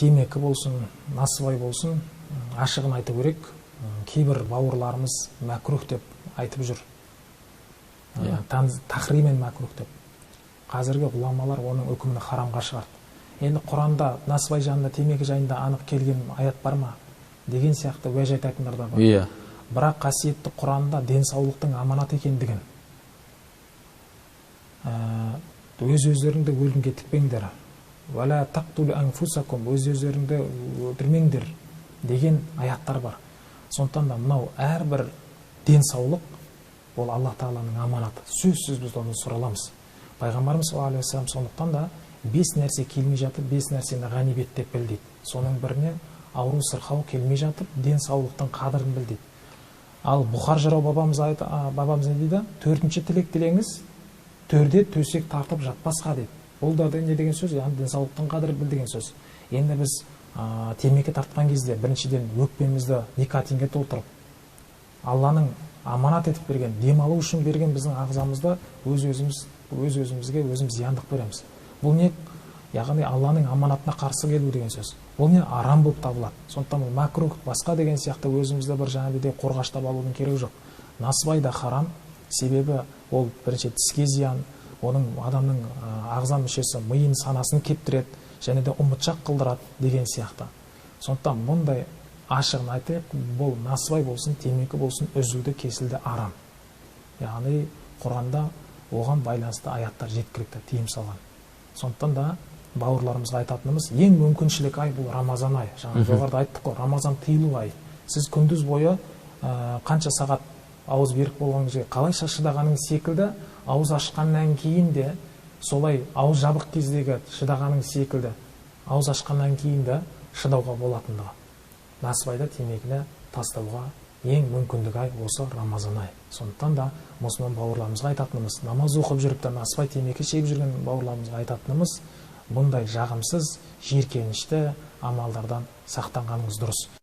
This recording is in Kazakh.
Темекі болсын, насыбай болсын, ашығын айту керек, кейбір бауырларымыз мәкрух деп айтып жүр. Тахримен мәкрух деп. Қазіргі ғұламалар оның үкімін харамға шығарды. Енді Құранда насыбай жайында, темекі жайында анық келген аят бар ма деген сияқты уәж айтатындар да бар. Бірақ қасиетті Құранда денсаулықтың аманат екендігін, өз өздеріңді өлімге тікпеңдер, уәлә тақтулу анфусакум, өз өздеріңді өлтірмеңдер деген аяттар бар. Сондықтан да мынау әрбір денсаулық ол Аллах тағаланың аманаты, сөзсіз біз оны сұраламыз. Пайғамбарымыз саллаллаху алейхи уассалам сондықтан да 5 нәрсе келмей жатып, 5 нәрсені ғанибет деп біл дейді. Соның біріне ауру сырқау келмей жатып, денсаулықтың қадірін біл дейді. Ал Бұхар жырау бабамыз не дейді? 4-ші тілек тілеңіз, төрде төсек тартып жатпасқа дейді. Бұл да не деген сөз? Яғни денсаулықтың қадірін біл деген сөз. Енді біз темекі тартқан кезде біріншіден өкпемізді никотинге толтырып, Алланың аманат етіп берген, демалу үшін берген біздің ағзамызды өз өзімізге өзіміз зияндық береміз. Бұл не? Яғни Алланың аманатына қарсы келу деген сөз. Бұл не? Арам болып табылады. Сондықтан бұл мәкрух басқа деген сияқты өзімізді бір жаңағыдай қорғаштап алудың керегі жоқ. Насыбай да харам, себебі ол бірінші тіске зиян, оның адамның ағза мүшесі, миын, санасын кептіреді, және де ұмытшақ қылдырады деген сияқты. Сондықтан бұндай ашығын айтайық, бұл насыбай болсын, темекі болсын, үзілді, кесілді арам. Яғни Құранда оған байланысты аяттар жеткілікті, тыйым салған. Сондықтан да бауырларымызға айтатынымыз, ең мүмкіншілік ай бұл Рамазан айы. Жаңа жоғарыда айттық қой, Рамазан тыйылу айы. Сіз күндіз бойы қанша сағат ауыз берік болған кезде қалайша шыдағаның секілді, ауыз ашқаннан кейін де солай ауыз жабық кездегі шыдағаның секілді ауыз ашқаннан кейін де шыдауға болатындығы. Насыбайды, темекіні тастауға ең мүмкіндік ай осы Рамазан айы. Сондықтан да мұсылман бауырларымызға айтатынымыз, намаз оқып жүріп те насыбай, темекі шегіп жүрген бауырларымызға айтатынымыз, бұндай жағымсыз, жиіркенішті амалдардан сақтанғаныңыз дұрыс.